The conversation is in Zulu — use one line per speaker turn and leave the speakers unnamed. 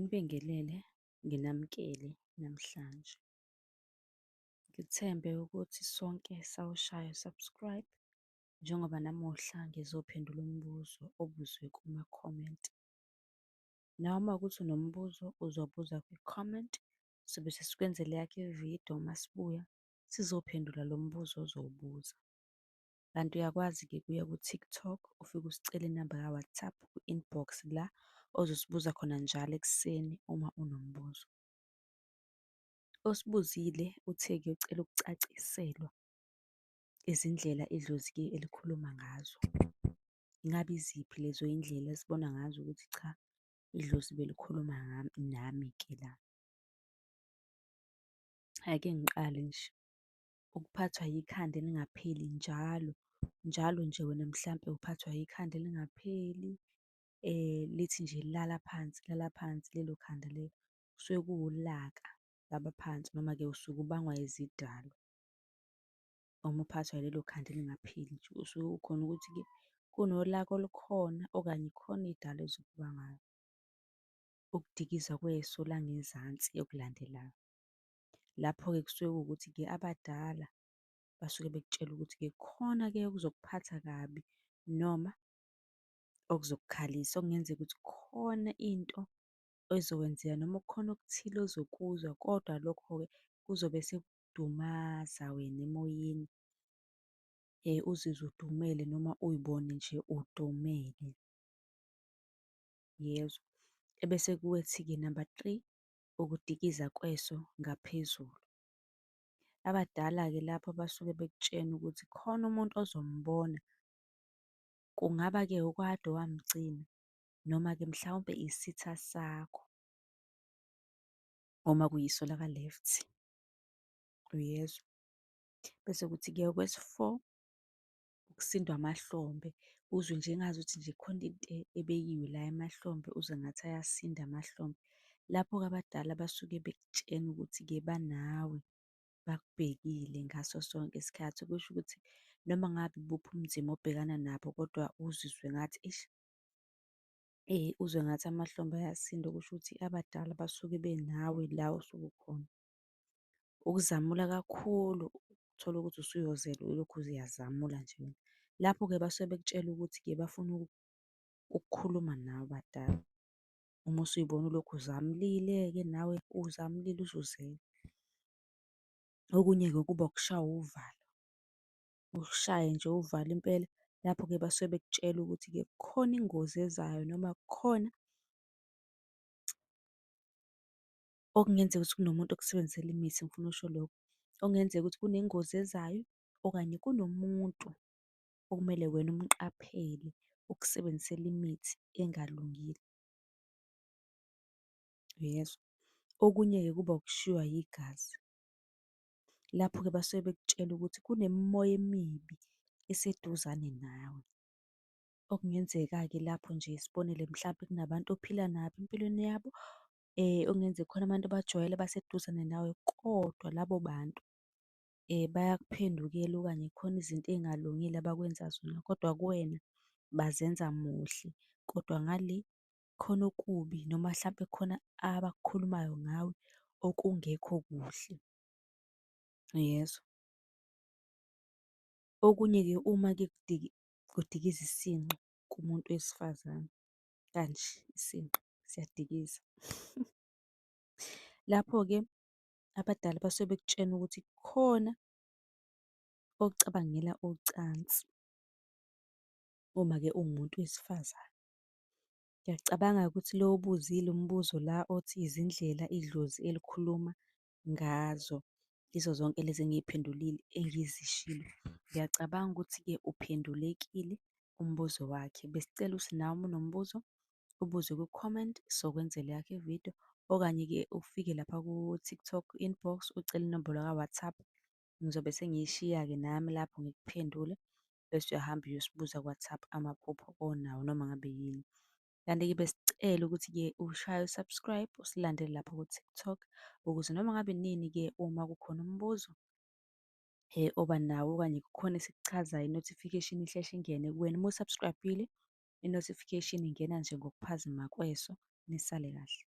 Nginibingelele, nginamukele namhlanje. Ngithembe ukuthi sonke sawushaya u-subscribe njengoba namuhla ngizophendula umbuzo obuzwe kuma-comment. Nawe uma kuwukuthi unombuzo uzobuza kwi-comment, sobe sesikwenzela eyakho ividiyo uma sibuya sizophendula lo mbuzo ozowubuza. Kanti uyakwazi-ke ukuya ku-TikTok ufike usicele inamba ka-WhatsApp kwi-inbox la ozosibuza khona njalo ekuseni uma unombuzo. Osibuzile uthe-ke ucela ukucaciselwa izindlela idlozi-ke elikhuluma ngazo. Ingabe iziphi lezo yindlela esibona ngazo ukuthi cha, idlozi belikhuluma nami-ke la. Ake ngiqale nje, ukuphathwa yikhanda elingapheli njalo, njalo nje wena mhlampe uphathwa yikhanda elingapheli, lithi nje lala phansi, lala phansi lelo khanda lelo, kusuke kuwulaka labaphansi noma-ke usuke ubangwa izidalwa. Uma uphathwa yilelo khanda elingapheli nje, usuke kukhona ukuthi-ke kunolaka olukhona okanye khona iy'dalwa ezikubangayo. Ukudikiza kweso langezansi okulandelayo. Lapho-ke kusuke kuwukuthi-ke abadala basuke bekutshela ukuthi-ke khona-ke okuzokuphatha kabi noma okuzokukhalisa, okungenzeka ukuthi khona into ezokwenzeka noma kukhona okuthile ozokuzwa kodwa lokho-ke kuzobe sekudumaza wena emoyeni, uzizwe udumele noma uy'bone nje udumele. Uyezwa? Ebese kuthi-ke namba three, ukudikiza kweso ngaphezulu. Abadala-ke lapho basuke bekutshena ukuthi khona umuntu ozombona, kungaba-ke okade wamgcina noma-ke mhlawumpe isitha sakho uma kuyiso laka-left, uyezwa? Bese kuthi-ke okwesi-four, ukusindwa amahlombe, uzwe nje engazuthi nje khona into ebekiwe la emahlombe, uzwe ngathi ayasinda amahlombe. Lapho-ke abadala basuke bekutshena ukuthi-ke banawe, bakubhekile ngaso sonke isikhathi. Okusho ukuthi noma ngabe ibuphi ubunzima obhekana nabo kodwa uzizwe ngathi eish, uzwe ngathi amahlombe ayasinda, okusho ukuthi abadala basuke benawe la osuke ukhona. Ukuzamula kakhulu, uthole ukuthi usuyozela ulokhu uyazamula nje wena. Lapho-ke basuke bekutshela ukuthi-ke bafuna ukukhuluma nawe abadala. Uma usuy'bona ulokhu uzamulile-ke nawe uzamulile uze uzele. Okunye-ke kuba ukushaywa uvalo, ushaye nje uvalo impela. Lapho-ke basuke bekutshela ukuthi-ke kukhona ingozi ezayo noma kukhona okungenzeka ukuthi kunomuntu okusebenzisele imithi, ngifuna ukusho lokho. Okungenzeka ukuthi kunengozi ezayo okanye kunomuntu okumele wena umqaphele okusebenzisela imithi engalungile. Uyezwa? Okunye-ke kuba ukushiywa yigazi. Lapho-ke basuke bekutshela ukuthi kunemimoya emibi eseduzane nawe. Okungenzeka-ke lapho nje isibonelo mhlampe kunabantu ophila nabo empilweni yabo, okungenzeka khona abantu obajwayele abaseduzane nawe, kodwa labo bantu bayakuphendukela okanye khona izinto ey'ngalungile abakwenza zona, kodwa kuwena bazenza muhle, kodwa ngale khona okubi noma hlampe khona abakukhulumayo ngawe okungekho kuhle. Uyezwa? Okunye-ke uma-ke kudikiza isinqa kumuntu wesifazane, kanje isinqa siyadikiza. Lapho-ke abadala basuke bekutshena ukuthi khona okucabangela ucansi uma-ke uwumuntu wesifazane. Ngiyacabanga-ke ukuthi lo obuzile umbuzo la othi izindlela idlozi elikhuluma ngazo, yizo zonke lezi engiy'phendulile engizishilo. Ngiyacabanga ukuthi-ke uphendulekile umbuzo wakhe. Besicela ukuthi nawe uma unombuzo ubuze ku-comment sokwenzela eyakho ividiyo, okanye-ke ufike lapha ku-TikTok inbox ucele inombolo ka-WhatsApp. Ngizobe sengiyishiya-ke nami lapho ngikuphendule, bese uyahamba uyosibuza ku-WhatsApp amaphupho onawo noma ngabe yini. Kanti-ke besicela ukuthi-ke ushaye u-subscribe, usilandele lapho ku-TikTok ukuze noma ngabe inini-ke uma kukhona umbuzo oba nawo okanye kukhona esikuchazayo i-notification isheshe ingene kuwena. Uma u-subscribe-ile i-notification ingena nje ngokuphazima kweso. Nisale kahle.